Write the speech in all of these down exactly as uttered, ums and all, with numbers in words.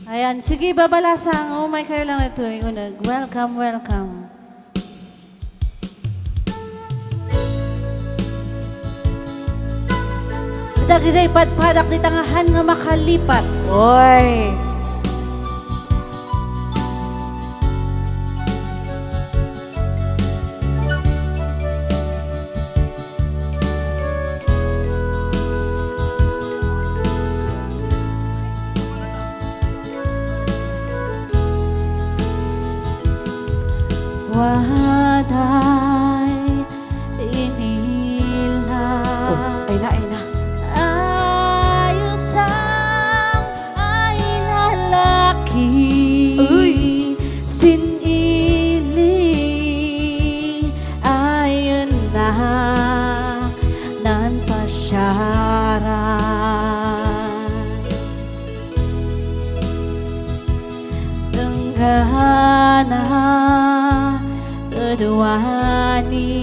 Ayan, sige, babalasang, umay kayo lang ito, uneg. Welcome, welcome. Dagiti padpadak dita nga han nga makalipat. Oy. Waday inila. Oh, ay na, ay na. Ayusang ay lalaki. Uy! Sin-ili ayen na nan pasiaran. Enggana ed wani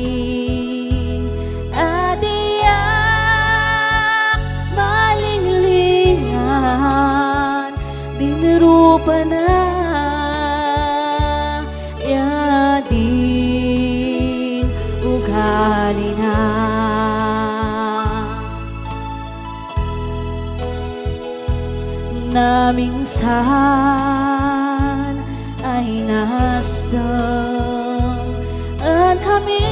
a diak malinglingan din rupana ya din ugalina. Naminsan ay nasdem a kami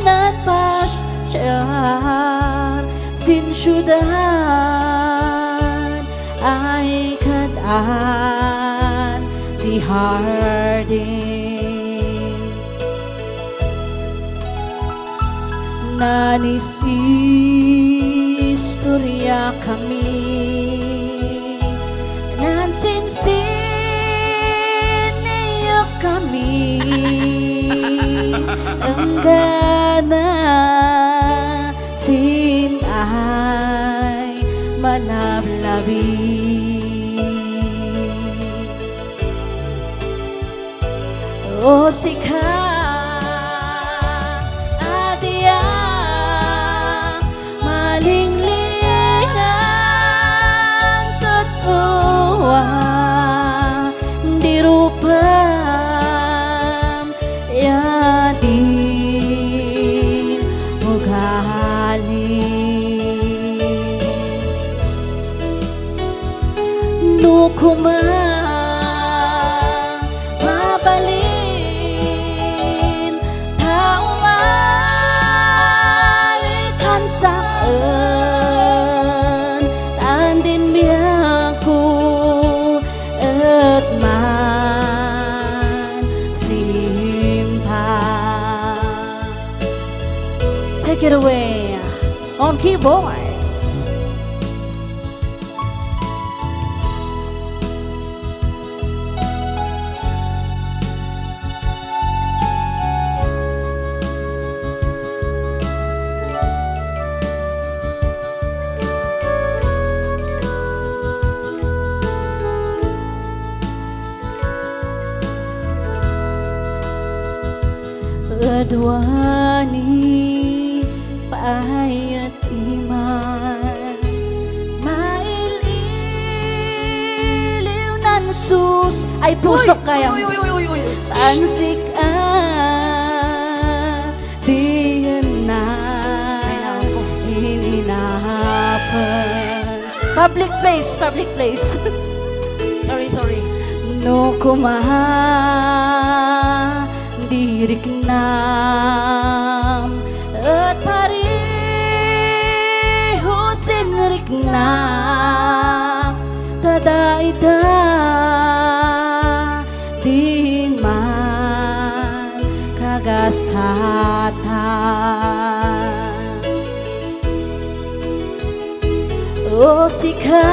nagpasiar sin siudad ay kad-an ti hardin. Nanisistoriakami nan sinsinniyokkami enggana sin ay malablabi. O sika a diak malinglingan ket uwa di rupam ya din ugali. No koma mabalin ta umalikan saen, tan din biagko et mansimpa. Take it away on keyboards. Ed wani pay et iman mail-iliw nan sus-, ay, pusok kayam. Uy, uy, uy, uy, uy. Tan sika diyen na. Ay, naku. Ininapen. Public place, public place. Sorry, sorry. No koma di riknam et pareho sin riknam, ta dayta din man kagasatan. O sika